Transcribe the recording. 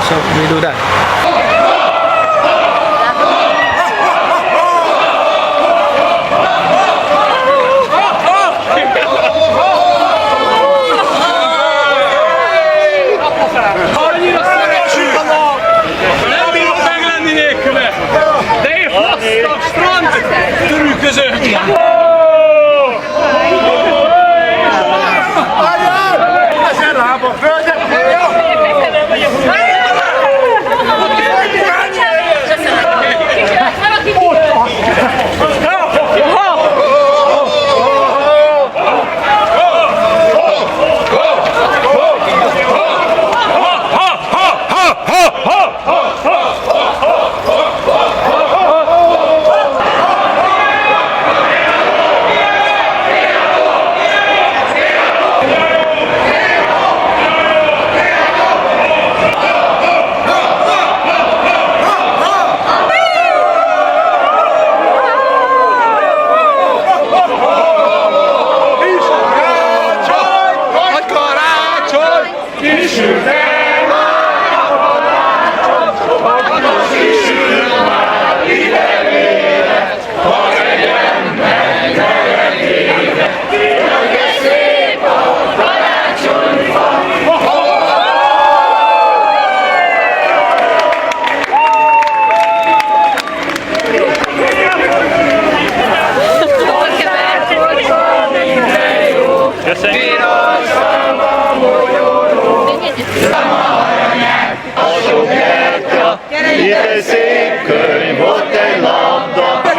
So we do that. Nem bírok meglenni nélküle! De én hoztam strand törülközőt! Nagy karácsony! Kisült el a karácsony, kisült már ide-ide, ha legyen meg nevetére. Jaj, de szép a karácsonyfa! Itt egy szép könyv, ott egy labda.